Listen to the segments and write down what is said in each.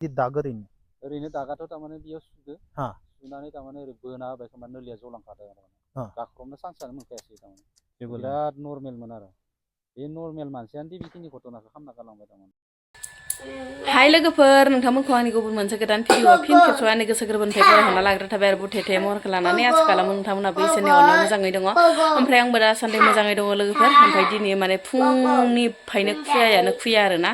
दाग ओरैनो दागाथ' तारमाने बेयाव सुदो सुनानै तारमाने ओरै बोना होबाय खोमा नोलिया जलांखादों आरो गाख्रबनो चान्सआनो मोनखायासै तारमाने बिराद नर्मेलमोन आरो बे नर्मेल मानसियानो बेखिनि घटनाखौ खालामना गालांबाय तारमाने। हाय लोगोफोर नोंथांमोनखौ आंनि गुबुन मोनसे गोदान भिडिअ फिन खेबस' आंनि गोसो गोरबोनिफ्राय फरायहरना लाग्रो थाबाय आरो बुथेथे महरखौ लानानै आसा खालामो नोंथांमोनाबो इसोरनि अननायाव मोजाङै दङ ओमफ्राय आंबो दासान्दि मोजाङै दङ लोगोफोर। ओमफ्राय दिनै माने फुंनिफ्रायनो खुयायानो खुया आरोना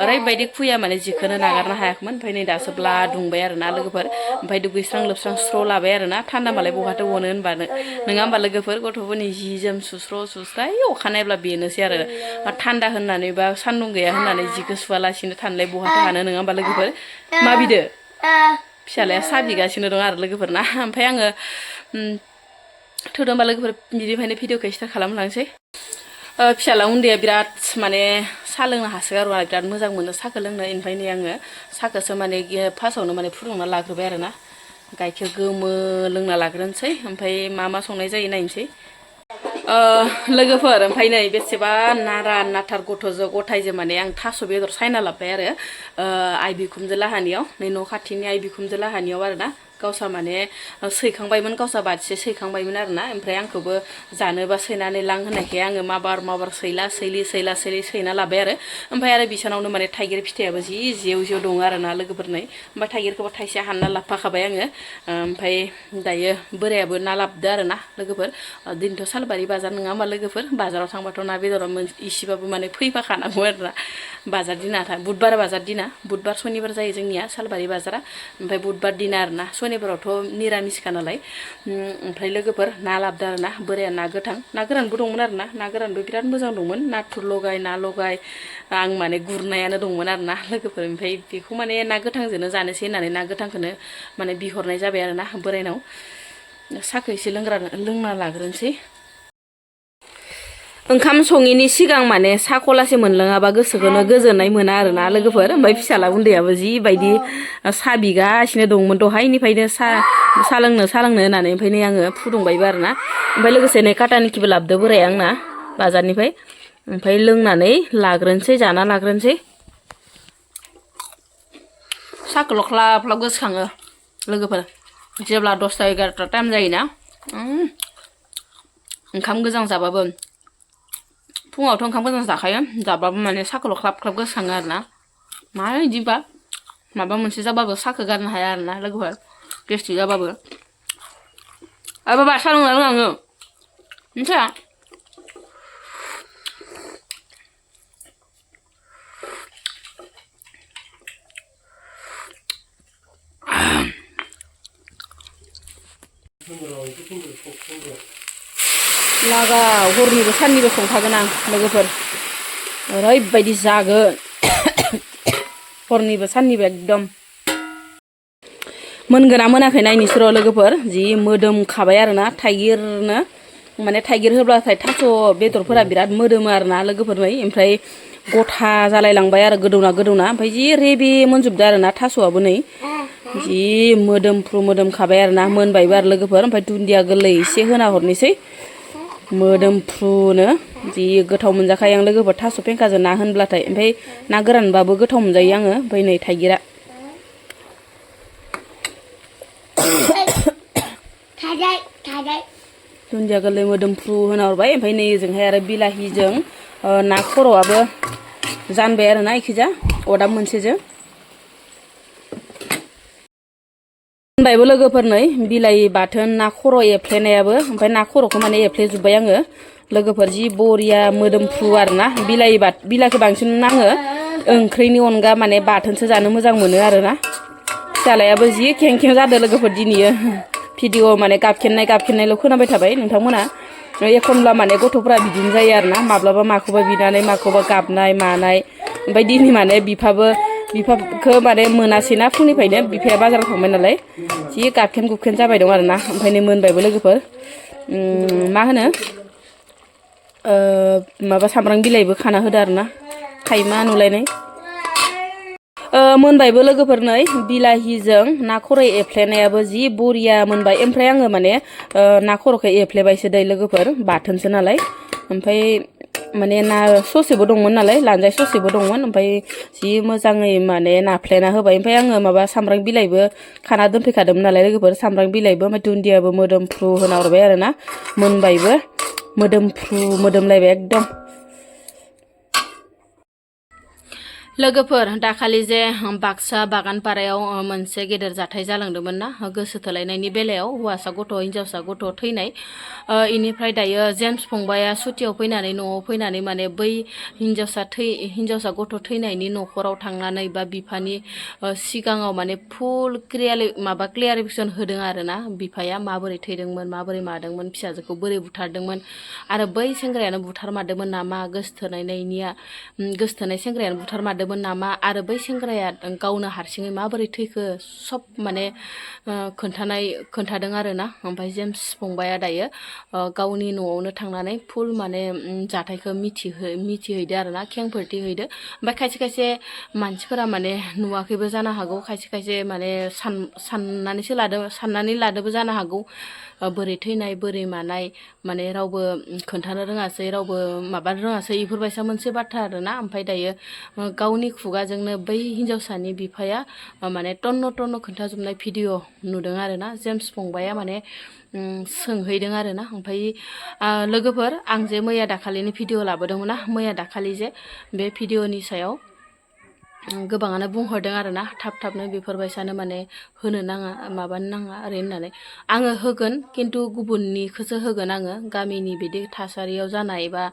ओरैबायदि खुया माने जिखौनो नागारनो हायाखैमोन। ओमफ्राय नै दासो ब्ला दुंबाय आरोना लोगोफोर। ओमफ्राय दुगैस्रां लोबस्रां स्र' लाबाय आरोना थान्दाबालाय बहाथो गनो होनबानो नङा होमबा लोगोफोर। गथ'फोरनि जि जोम सुस्र' सुस्राय अखा नायब्ला बेनोसै आरो थान्दा होननानै बा सान्दुं गैया होननानै जिखौ सुवालासिनो थानलाय बहाथो हानो नङा होमबा लोगोफोर। मा बिदो फिसालाया सा बिगासिनो दं आरो लोगोफोर ना। ओमफ्राय आङो थोदोंबा लोगोफोर बिनिफ्रायनो भिडिअखौ स्टार्ट खालामलांसै। फिसाला उन्दैया बिराद माने साहा लोंनो हासोगारो आरो बिराद मोजां मोनो साहाखौ लोंनो। ओमफ्राय नै आङो साहाखौसो माने फार्स्टआवनो माने फुदुंना लाग्रोबाय आरोना गाइखेर गोमो लोंना लाग्रोनोसै ओमफ्राय मा मा संनाय जायो नायनोसै लोगोफोर। ओमफ्राय नै बेसेबा नारा नाथार गथायजों माने आं थास' बेदर सायना लाबोबाय आरो आइ बिखुमजो लाहानियाव नै न' खाथिनि आइ बिखुमजो लाहानियाव आरोना गावसा माने सैखांबायमोन गावसा बाथिसे सैखांबायमोन आरोना। ओमफ्राय आंखौबो जानोबा सैनानै लां होनायखाय आङो माबार सैला सैलि सैना लाबाय आरो। ओमफ्राय आरो बिसानावनो माने थाइगिर फिथाइयाबो जि जेव दङ आरोना लोगोफोरनै। ओमफ्राय थाइगिरखौबो थाइसे हानना लाबोफाखाबाय आङो। ओमफ्राय दायो बोरायाबो ना लाबोदो आरोना लोगोफोर। दिनैथ' सालबारि बाजार नङा होमबा लोगोफोर। बाजाराव थांबाथ' ना बेदरा इसेबाबो माने फैफाखानांगौ आरोना बाजार दिना बुधबार बाजार दिना बुधबार सनिबार जायो जोंनिया सालबारि बाजारा। ओमफ्राय बुधबार दिना आरोना सनिबारावथ' निरामिसखा नालाय। ओमफ्राय लोगोफोर ना लाबोदो आरोना बोराया ना गोथां ना गोरानबो दंमोन आरोना ना गोरानबो बिराद मोजां दंमोन नाथुर लगाय ना लगाय आं माने गुरनायानो दंमोन आरोना लोगोफोर। ओमफ्राय बेखौ माने ना गोथांजोंनो जानोसै होननानै ना गोथांखौनो माने बिहरनाय जाबाय आरोना बोरायनाव। साहाखौ एसे लोंना लाग्रोनोसै। ओंखाम सङैनि सिगां माने साहा खलासे मोनलोङाबा गोसोखौनो गोजोननाय मोना आरोना लोगोफोर। ओमफ्राय फिसाला उन्दैयाबो जिबायदि साहा बिगासिनो दंमोन दहायनिफ्रायनो साहा लोंनो होननानै। ओमफ्राय नै आङो फुदुंबायबो आरोना। ओमफ्य लोगोसे नै काटानिखिबो लाबोदो बोराया आंना बाजारनिफ्राय। ओमफ्राय लोंनानै लाग्रोनोसै जाना लाग्रोनोसै। साहाखौल' ख्लाब ख्लाब गोसोखाङो लोगोफोर जेब्ला 10ता 11ता टाइम जायोना ओंखाम गोजां जाबाबो फुङावथ' ओंखाम गोजां जाखायो जाबाबो माने साहाखौल' ख्लाब ख्लाब गोसोखाङो आरोना। मा बिदिबा माबा मोनसे जाबाबो साहाखौ गारनो हाया आरोना लोगोफोर गेस्ट्रिक जाबाबो। बाबा साहा लोंना लोङाङो मिथिया लागा हरनिबो साननिबो संखागोन आं लोगोफोर ओरैबायदि जागोन हरनिबो साननिबो एकदम। मोनगोना मोनाखै नायनोसै र' लोगोफोर जि मोदोमखाबाय आरोना थाइगिरनो माने थाइगिर होब्लाथाय थास' बेदरफोरा बिराद मोदोमो आरोना लोगोफोर। ओमफ्राय गथा जालायलांबाय आरो गोदौना ओमफ्राय जि रेबे मोनजोबदो आरोना थास'आबो नै जि मोदोमखाबाय आरोना मोनबायबो आरो लोगोफोर। ओमफ्राय दुन्दिया गोरलै एसे होना हरनोसै मोदोमफ्रुनो जि गोथाव मोनजाखायो आं लोगोफोर थास' फेंखाजों ना होनब्लाथाय। ओमफ्राय ना गोरानबाबो गोथाव मोनजायो आङो। ओमफ्राय नै थाइगिरा दुन्दिया गोरलै मोदोमफ्रु होना हरबाय। ओमफ्राय नै ओजोंहाय आरो बिलाहिजों ना खर'आबो जानबाय आरोना इखिजा अदाब मोनसेजों होनबायबो लोगोफोर नै बिलाहि बाथोन ना खर' एफ्लेनायाबो। ओमफ्राय ना खर'खौ माने एफ्लेजोब्बाय आङो लोगोफोर जि बरिया मोदोमफ्रु आरोना। बिलाहिखौ बांसिन आङो ओंख्रिनि अनगा माने बाथोनसो जानो मोजां मोनो आरोना। फिसालायाबो जि खें खें जादों लोगोफोर दिनैयो भिडिअ माने गाबखेनायल' खोनाबाय थाबाय नोंथांमोना। एखनब्ला माने गथ'फ्रा बिदिनो जायो आरोना माब्लाबा माखौबा बिनानै माखौबा गाबनाय मानाय। ओमफ्राय दिनै माने बिफाखौ माने मोनासैना फुंनिफ्रायनो बिफाया बाजाराव थांबाय नालाय जि गाबखेन गुबखेन जाबाय दं आरोना। ओमफ्राय नै मोनबायबो लोगोफोर मा होनो माबा सामब्राम बिलाइबो खाना होदो आरोना खायमा नुलायनाय मोनबायबो लोगोफोर नै बिलाहिजों ना खर' एफ्लेनायाबो जि बरिया मोनबाय। ओमफ्राय आङो माने ना खर'खौ एफ्लेबायसो दै लोगोफोर बाथोनसो नालाय। ओमफ्राय माने ना ससेबो दंमोन नालाय लानजाय ससेबो दंमोन ओमफ्राय जि मोजाङै माने नाफ्लेना होबाय ओमफ्राय आङो माबा सामब्राम बिलाइबो खाना दोनफैखादोंमोन नालाय लोगोफोर सामब्राम बिलाइबो ओमफ्राय दुन्दियाबो मोदोमफ्रु होना हरबाय आरो ना मोनबायबो मोदोमफ्रु मोदोमलायबाय एकदम लोगोफोर दाखालि जे बाक्सा बागानपारायाव मोनसे गेदेर जाथाय जालांदोंमोन ना गोसो थोलायनायनि बेलायाव हौवासा गथ' हिनजावसा गथ' थैनाय इनिफ्राय दायो जेम्स फंबाया सुटियाव फैनानै न'आव फैनानै माने बै हिनजावसा गथ' थैनायनि न'खराव थांनानै बा बिफानि सिगाङाव माने फुल क्लियारिफिकेसन होदों आरो ना बिफाया माबोरै थैदोंमोन माबोरै मादोंमोन फिसाजोखौ बोरै बुथारदोंमोन आरो बै सेंग्रायानो बुथारमारदोंमोन नामा गोसोथोनाय सेंग्रायानो बुथारमारदोंमोन नामा आरो बै सेंग्राया गावनो हारसिङै माबोरै थैखो सब माने खोन्थादों आरो ना ओमफ्राय जेम्स फंबाया दायो गावनि न'आवनो थांनानै फुल माने जाथायखौ मिथिहैदो आरो ना खेंफोरथि हैदो ओमफ्राय खायसे मानसिफोरा माने नुवाखैबो जानो हागौ खायसे माने साननानै लादोबो जानो हागौ बोरै थैनाय बोरै मानाय माने रावबो खोन्थानो रोङासै रावबो माबानो रोङासै बेफोरबायसा मोनसे बाथ्रा आरो ना ओमफ्राय दायो गावनि खुगाजोंनो बै हिनजावसानि बिफाया माने टन्न खोन्थाजोबनाय भिडिअ नुदों आरो ना जेम्स फंबाया माने सोंहैदों आरो ना ओमफ्राय लोगोफोर आं जे मैया दाखालिनि भिडिअ लाबोदोंमोन ना मैया दाखालि जे बे भिडिअनि सायाव गोबाङानो बुंहरदों आरो ना थाबनो बेफोरबायसानो माने होनो नाङा माबानो नाङा ओरै होननानै आङो होगोन खिन्थु गुबुननिखौसो होगोन आङो गामिनि बिदि थासारियाव जानाय बा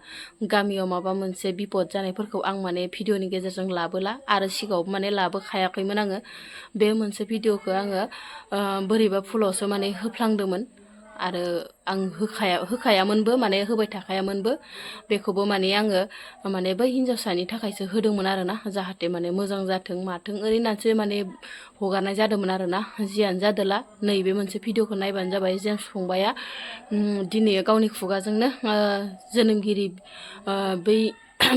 गामियाव माबा मोनसे बिपद जानायफोरखौ आं माने भिडिअनि गेजेरजों लाबोला आरो सिगाङाव माने लाबोखायाखैमोन आङो बे मोनसे भिडिअखौ आङो बोरैबा फुलावसो माने होफ्लांदोंमोन आरो आं होखायामोनबो माने होबाय थाखायामोनबो बेखौबो माने आङो माने बै हिनजावसानि थाखायसो होदोंमोन आरो ना जाहाथे माने मोजां जाथों माथों ओरैनासो माने हगारनाय जादोंमोन आरो ना जियानो जादोला नैबे मोनसे भिडिअखौ नायबानो जाबाय जेम्स फंबाया दिनै गावनि खुगाजोंनो जोनोमगिरि बै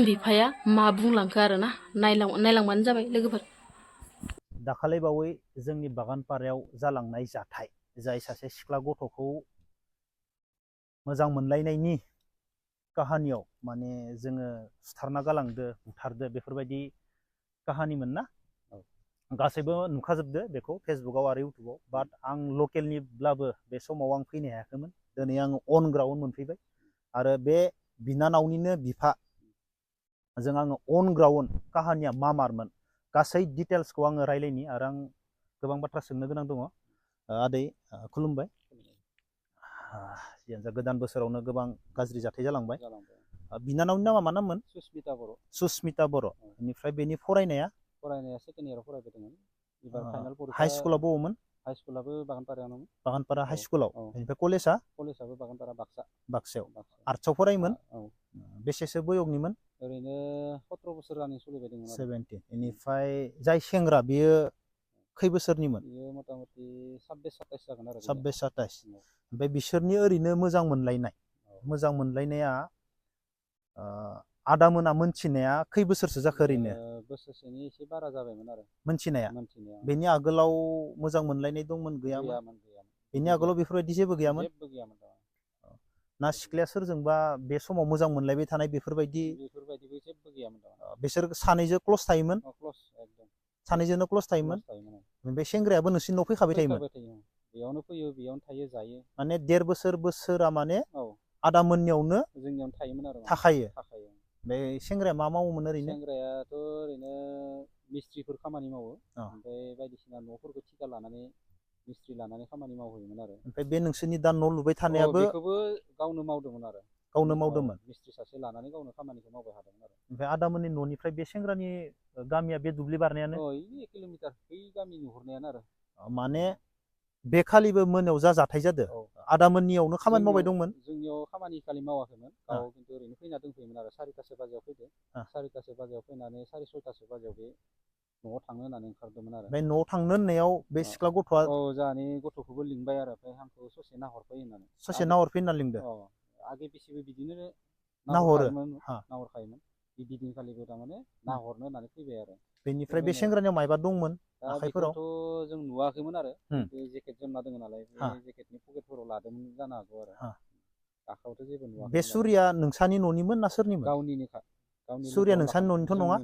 बिफाया मा बुंलांखो आरो ना नायलांबानो जाबाय लोगोफोर दाखालि बावै जोंनि बागानपारायाव जालांनाय जाथाय जाय सासे सिख्ला गथ'खौ मोजां मोनलायनायनि काहानियाव माने जोङो सुथारना गालांदो बुथारदो बेफोरबायदि काहानिमोन ना गासैबो नुखाजोबदो बेखौ फेसबुकआव आरो इउटुबाव बाट आं लकेलनिब्लाबो बे समाव आं फैनो हायाखैमोन दिनै आं अन ग्राउन्ड मोनफैबाय आरो बे बिनानावनिनो बिफा जों आङो अन ग्राउन्ड काहानिया मा मारमोन गासै डिटेल्सखौ आङो रायलायनि आरो आं गोबां बाथ्रा सोंनो गोनां दङ आदै खुलुमबाय जियानो जा गोदान बोसोरावनो गोबां गाज्रि जाथाय जालांबाय बिनानावनि नामा मा नाममोन सुस्मिता बर' बेनिफ्राय बेनि फरायनाया सेकेन्ड इयाराव फरायबायदोंमोन एबार फाइनाल परीक्षा हाइ स्कुलाव बबावमोन हाइ स्कुलाबो बागानपारायावनोमोन बागानपारा हाइ स्कुलाव बेनिफ्राय कलेजआबो बागानपारा बाक्सायाव आर्ट्सआव फरायोमोन बेसेसो बयगनिमोन ओरैनो 17 बोसोर रानिं सोलिबाय दंमोन 17 बेनिफ्राय जाय सेंग्रा बियो खै बोसोरनिमोन बियो मतामति 26-27 जागोन आरो 26-27 ओमफ्राय बिसोरनि ओरैनो मोजां मोनलायनाया आदामोना मोनथिनाया खै बोसोरसो जाखो ओरैनो बोसोरसेनि एसे बारा जाबायमोन आरो मोनथिनाया बेनि आगोलाव मोजां मोनलायनाय दंमोन गैयामोन बेनि आगोलाव बेफोरबायदि जेबो गैयामोन ना सिख्लाया सोरजोंबा बे समाव मोजां मोनलायबाय थानाय बेफोरबायदिबो जेबो गैयामोन बिसोर सानैजों क्लस थायोमोन सानैजोंनो क्लस थायोमोन बे सेंग्रायाबो नोंसिनि न'आव फैखाबाय थायोमोन बेयावनो फैयो बेयावनो थायो जायो माने 1.5 बोसोरा माने आदामोननियावनो जोंनियावनो थायोमोन आरो थाखायो बे सेंग्राया मा मावोमोन ओरैनो सेंग्रायाथ' ओरैनो मिस्ट्रिफोर खामानि मावो ओमफ्राय बायदिसिना न'फोरखौ थिका लानानै मिस्ट्रि लानानै खामानि मावहैयोमोन आरो ओमफ्राय बे नोंसोरनि दा न' लुबाय थानायाबो बेखौबो गावनो मावदोंमोन आरो गावनो मावदोंमोन मिस्ट्रि सासे लानानै गावनो खामानिखौ मावबाय थादोंमोन आरो ओमफ्राय आदामोननि न'निफ्राय बे सेंग्रानि गामिया बे दुब्लि बारनायानो 1 किल'मिटार बै गामि नुहुरनायानो आरो माने बे खालिबो मोनायाव जाथाय जादों आदामोननियावनो खामानि मावबाय दंमोन जोंनियाव खामानि खालि मावाखैमोन गाव खिन्थु ओरैनो फैना दंफैयोमोन आरो 4टासो बाजियाव फैदो 4टासो बाजियाव फैनानै 6:30 बाजियाव बे न'आव थांनो होननानै ओंखारदोंमोन आरो ओमफ्राय न'आव थांनो होननायाव बे सिख्ला गथ'आ जोंहानि गथ'खौबो लिंबाय आरो ओमफ्राय आंखौ ससे नाहरफै होननानै ससे नाहरफै होनना लिंदों आगे पिसेबो बिदिनो नाहरखायोमोन बिदिनखालिबो थारमाने नाहरनो होननानै फैबाय आरो बेनिफ्राय बे सेंग्रानियाव मायबा दंमोन आखाइफोराव जों नुवाखैमोन आरो बे जेकेट जोमना दङ नालाय बे जेकेटनि पकेटफोराव लादोंमोन जानो हागौ आरो गाखावथ' जेबो नुवाखै बे सुरिया नोंसानि न'निमोन ना सोरनिमोन? गावनिनोखा सुरिया नोंसानि न'निथ' नङा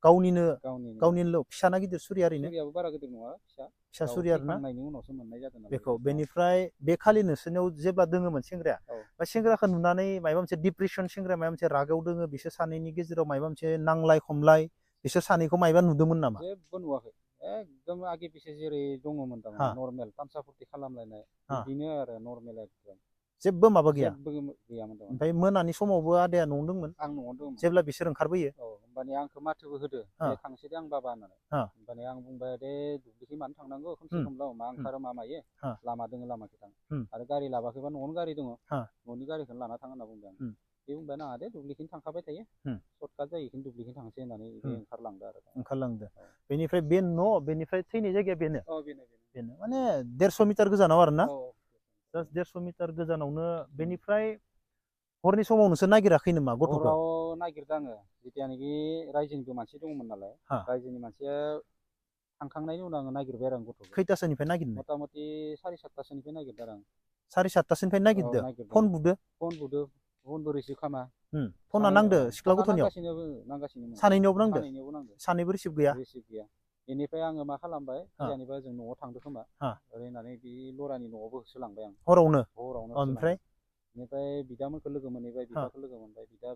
गावनिनो फिसाना गिदिर सुरिया ओरैनो? सुरियाबो बारा गिदिर नङा फिसा सुरिया आरोना थैखांनायनि उनावसो मोननाय जादों नालाय बेखौ। बेनिफ्राय बे खालि नोंसोरनियाव जेब्ला दोङोमोन सेंग्राया बा सेंग्राखौ नुनानै माबा मोनसे डिप्रेसन सेंग्राया माबा मोनसे रागाव दोङो बिसोर सानैनि गेजेराव माबा मोनसे नांलाय खमलाय बिसोर सानैखौ मायबा नुदोंमोन नामा? जेबो नुवाखै एकदम आगे पिसे जेरै दङमोन थारमाने नर्मेल तामसा फुरथि खालामलायनाय बिदिनो आरो नर्मेल एकदम जेबो माबा गैया? जेबो गैयामोन थारमाने। ओमफ्राय मोनानि समावबो आदाया न'आव दंमोन? आं न'आव दंमोन जेब्ला बिसोर ओंखारबोयो? होमबानिया आंखौ माथोबो होदो दे थांसै दे आं बाबा होननानै। होमबानिया आं बुंबाय दे दुब्लिखै मानो थांनांगौ खोमसि खोमलाव मा ओंखारो मा मायो लामा दोङो लामाखै थां आरो गारि लाबाखैबा न'आवनो गारि दङ न'नि गारिखौनो लाना थां होनना बुंबाय आं। बे बुंबाय नाङा दे दुब्लिखैनो थांखाबाय थायो सर्टकाट जायो बेखिनो दुब्लिखैनो थांसै होननानै बे ओंखारलांदो आरो। ओंखारलांदो। बेनिफ्राय बे न' बेनिफ्राय थैनाय जायगाया बेनो? बेनो माने 150 मिटार गोजानाव आरोना? जास्ट 150 मिटार गोजानावनो। बेनिफ्राय हरनि समाव नोंसोर नागिराखै नामा गथ'खौ? हराव नागिरदों आङो जितियानोखि रायजोनिबो मानसि दङमोन नालाय रायजोनि मानसिया थांखांनायनि उनाव आङो नागिरबाय आरो आं गथ'खौ। खैथासोनिफ्राय नागिरनाय? मथा मथि 7:30 नागिरदों आरो आं। 7:30 नागिरदो? फन बुदो? फन बुदो फनबो रिसिभ खामा। फना नांदो सिख्ला गथ'नियाव? नांगासिनोमोन। सानैनियावबो नांदो? सानैनियावबो नांदो। सानैबो रिसिभ गैया? रिसिभ गैया। बेनिफ्राय आङो मा खालामबाय जेनेबा जों न'आव थांदो खोमा ओरै होननानै बे लरानि न'आवबो होसोलांबाय आं। हरावनो? हरावनो ओमफ्राय? बेनिफ्राय बिदामोनखौ लोगो मोनहैबाय बिफाखौ लोगो मोनबाय बिदा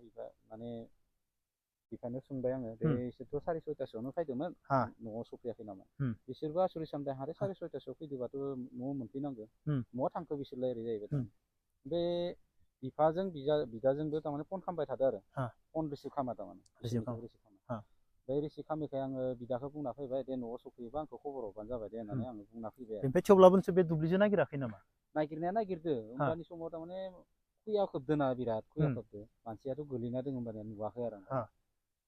माने बिफानो सोंबाय आङो दे इसोरथ' 6:30सोआवनो फैदोंमोन न'आव सफैयाखै नामा? बिसोरबो आसरित सानबाय हारे 6:30सोआव फैदोंबाथ' न'आव मोनफैनांगौ बहा थांखो बिसोरलाय ओरै जाहैबाय थारमाने। बे बिफाजों बिदाजोंबो थारमाने फन खालामबाय थादों आरो फन रिसिभ खालामा थारमाने बिसोरनिखौबो रिसिभ खालामा। बे रिसिभ खालामैखाय आङो बिदाखौ बुंना फैबाय दे न'आव सफैयोबा आंखौ खबर हरबानो जाबाय दे होननानै आङो बुंना फैबाय आरो। ओमफ्राय थेवब्लाबो नोंसोर बे दुब्लिजों नागिराखै नामा? नागिरनाया नागिरदो होमबानि समाव थारमाने खुया खोबदोना बिराद खुया खोबदो मानसियाथ' गोलैना दङ होमबानिया नुवाखै आरो आं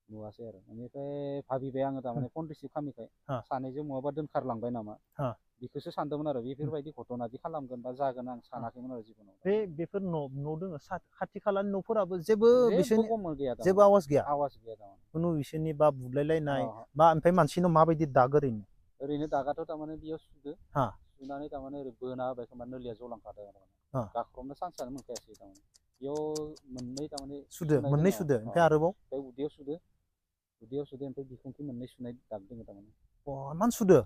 नुवासै आरो। बेनिफ्राय भाबिबाय आङो थारमाने फन रिसिभ खालामैखाय सानैजों बहाबा दोनखारलांबाय नामा बेखौसो सानदोंमोन आरो। बेफोरबायदि घटनादि खालामगोन बा जागोन आं सानाखैमोन आरो जिबनाव। बेफोर न' दोङो खाथि खालानि न'फोराबो जेबो बिसोरनि गैया जेबो आवाज गैया? आवाज गैया थारमाने। खुनु बिसोरनि बा बुलायलायनाय बा ओमफ्राय मानसिनाव माबायदि दाग ओरैनो? ओरैनो दागाथ' थारमाने बेयाव सुदो सुनानै थारमाने ओरै बोना होबाय खोमा नोलिया जलांखादों आरो गाख्रबनो चान्सआनो मोनखायासै थारमाने। बेयाव मोननै थारमाने मोननै सुदो ओमफ्राय आरोबाव? ओमफ्राय उदैयाव सुदो ओमफ्राय बिखुंखि मोननै सुनाय दाग दङ थारमाने। इमान सुदो?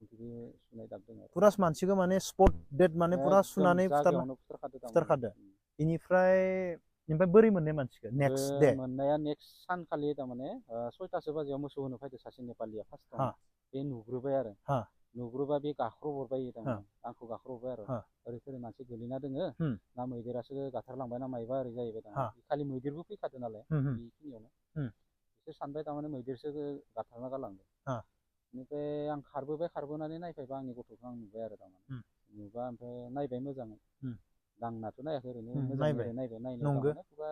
सुनाय दाग दङ आरो। पुरा मानसिखौ माने स्पट डेड माने पुरा सुनानै जागायावनो फुथारखादो। बेनिफ्राय बोरै मोननाय मानसिखौ नेक्स्ट दे? मोननाया नेक्स्ट सानखालि थारमाने 6:00 बाजियाव मोसौ होनो फैदो सासे नेपालिया फार्स्टआवनो बे नुग्रोबाय आरो नुग्रोबा बे गाख्रबहरबाय थारमाने आंखौ गाख्रबबाय आरो ओरै थोरै मानसि गोलैना दोङो ना मैदेरासो गाथारलांबाय ना मायबा ओरै जाहैबाय थारमाने। खालि मैदेरबो फैखादो नालाय बेखिनियावनो बिसोर सानबाय थारमाने मैदेरसो गाथारना गालांदों। बेनिफ्राय आं खारबोनानै नायफैबा आंनि गथ'खौ आं नुबाय आरो थारमाने। नुबा ओमफ्राय नायबाय मोजाङै दांनाथ' नायाखै ओरैनो मोजाङै नायबाय नायनायाव थारमाने खुगा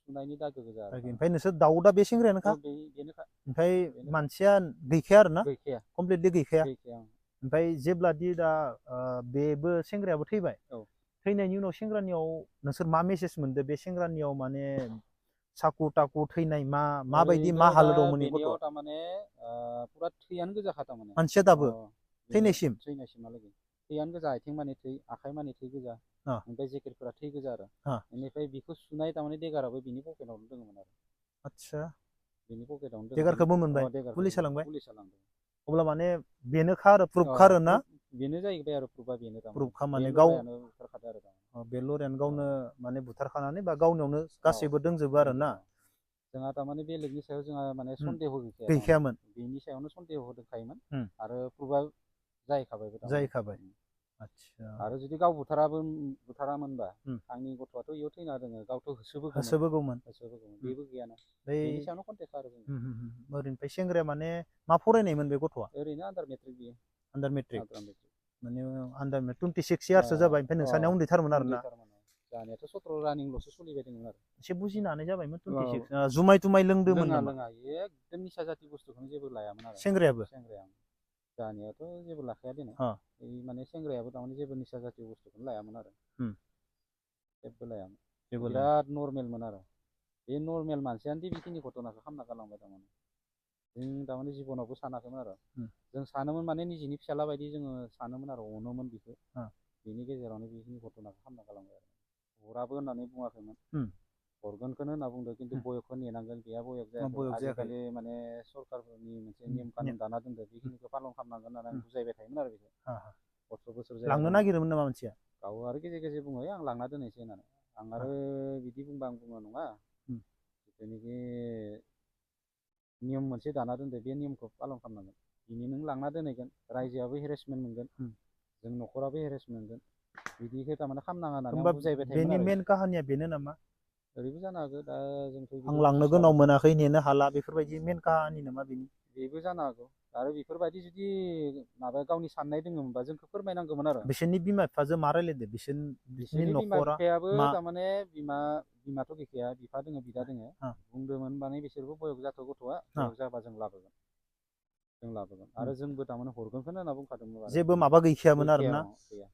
सुनायनि दागो गोजा आरो। ओमफ्राय नोंसोर दाउदा बे सेंग्रायानोखा? बेनोखा। ओमफ्राय मानसिया गैखाया आरो ना? गैखाया कमप्लिटलि गैखाया? गैखाया। ओमफ्राय जेब्लादि दा बेबो सेंग्रायाबो थैबाय थैनायनि उनाव सेंग्रानियाव नोंसोर मा मेसेज मोनदो? बे सेंग्रानियाव माने साखु ताखु थैनाय माबायदि मा हालोदाव मोन गथ'आ? थारमाने पुरा थैयानो गोजाखा थारमाने। मानसिया दाबो थैनायसिमहालागै थैयानो गोजा आथिं मानि थै आखाइ मानि थै गोजा ओमफ्राय जेकेटफोरा थै गोजा आरो। बेनिफ्राय बिखौ सुनाय थारमाने देगाराबो बिनि पकेटावनो दङमोन आरो। आदसा बिनि पकेटावनो दङ। देगारखौबो मोनबाय? पुलिसा लांबाय? अब्ला माने बेनोखा आरो प्रुफखा आरो ना? बेनो जाहैबाय आरो प्रुफा बेनो थारमाने। प्रुफखा माने बे लरायानो बुथारखादो आरो थारमाने। बे लरायानो गावनो माने बुथारखानानै बा गावनियावनो गासैबो दंजोबो आरो ना? जोंहा थारमाने बेलेगनि सायाव जोंहा माने सन्देह गैखायामोन? बेनि सायावनो सन्देह होदोंखायोमोन आरो प्रुफा जाहैखाबायबो थारमाने। जाहैखाबाय। आदसा। आरो जुदि गाव बुथारामोनबा आंनि गथ'आथ' इयाव थैना दोङो गावथ' होसोबोगौमोन। बेबो गैयाना बेनि सायावनो कन्टेक्ट आरो जों। ओरैनिफ्राय सेंग्राया माने मा फरायनायमोन बे गथ'आ? ओरैनो आन्दार मेट्रिक बियो। आन्दार मेट्रिक माने आन्दार 26 इयार्ससो जाबाय ओमफ्राय नोंसानिया उन्दैथारमोन आरो ना? जानियाथ' 17 रानिंल'सो सोलिबाय दंमोन आरो। एसे बुजिनो हानाय जाबायमोन 26। जुमाय तुमाय लोंदोंमोन नामा? लोङा एकदम निसा जाति बुस्थुखौनो जेबो लायामोन आरो। सेंग्रायाबो? जानियाथ' जेबो लाखाया दिनै माने सेंग्रायाबो थारमाने जेबो निसा जाति बुस्थुखौनो लायामोन आरो। जेबो लायामोन बिराद नर्मेलमोन आरो। बे नर्मेल मानसियानो बेखिनि घटनाखौ खालामना गालांबाय थारमाने। जों थारमाने जिबनावबो सानाखैमोन आरो। जों सानोमोन माने निजिनि फिसाला बायदि जोङो सानोमोन आरो अनोमोन बिखौ। बेनि गेजेरावनो बेखिनि घटनाखौ खालामना गालांबाय आरो। हराबो होननानै बुङाखैमोन हरगोनखौनो होनना बुंदों खिन्थु बयकखौ नेनांगोन बेहा बयक जायाखै आजिखालि माने सरकारफोरनि मोनसे नेम कानुन दाना दोनदो बेखिनिखौ पालन खालामनांगोन होननानै आं बुजायबाय थायोमोन आरो बेखौ 18 बोसोर जाया लांनो नागिरोमोन नामा मानसिया गाव आरो गेजेर गेजेर बुङो आं लांना दोननोसै होननानै आं आरो बिदि बुंबा आं बुङो नङा जिथुनिखि नियम मोनसे दाना दोनदो बे नियमखौ पालन खालामनांगोन दिनै नों लांना दोनहैगोन रायजोआबो हेरेसमेन्ट मोनगोन जों न'खराबो हेरेसमेन्ट मोनगोन बिदिखौ थारमाने खालामनाङा होननानै आं बुजायबाय थायोमोन बेनि आरो मेन काहानिया बेनो नामा ओरैबो जानो हागौ दा जोंथ' आं लांनो गोनाव मोनाखै नेनो हाला बेफोरबायदि मेन काहानि नामा बेनि बेबो जानो हागौ आरो बेफोरबायदि जुदि माबा गावनि साननाय दङमोनबा जोंखौ फोरमायनांगौमोन आरो बिसोरनि बिमा बिफाजों मा रायलायदो बिसोरनि बिमा न'खरा बिफायाबो थारमाने बिमाथ' गैखाया बिफा दोङो बिदा दोङो बुंदोंमोन माने बिसोरबो बयक जाथ' गथ'आ बयक जाबा जों लाबोगोन आरो जोंबो थारमाने हरगोनखौनो होनना बुंखादोंमोन आरो जेबो माबा गैखायामोन आरोना गैया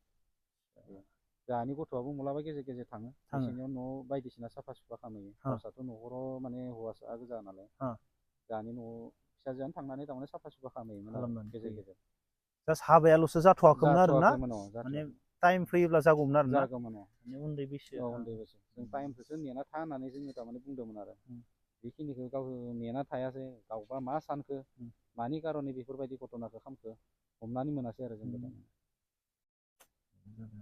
जोंहानि गथ'आबो मालाबा गेजेर गेजेर थाङो बिसोरनियाव न' बायदिसिना साफा सुफा खालामहैयो गावसाथ' न'खराव माने हौवासा गोजा नालाय जोंहानि न'आव फिसाजोआनो थांनानै थारमाने साफा सुफा खालामहैयोमोन आरो गेजेर गेजेर जास्ट हाबायाल'सो जाथ'वाखैमोन आरोना माने जाथ'वाखैमोन टाइम फैयोब्ला जागौमोन आरोना जागौमोन उन्दै बैसो उन्दै बैसो जों टाइमखौसो नेना था होननानै जोङो थारमाने बुंदोंमोन आरो बेखिनिखौ गाव नेना थायासै गावबा मा सानखो मानि कारने बेफोरबायदि घटनाखौ खालामखो हमनानै मोनासै आरो जों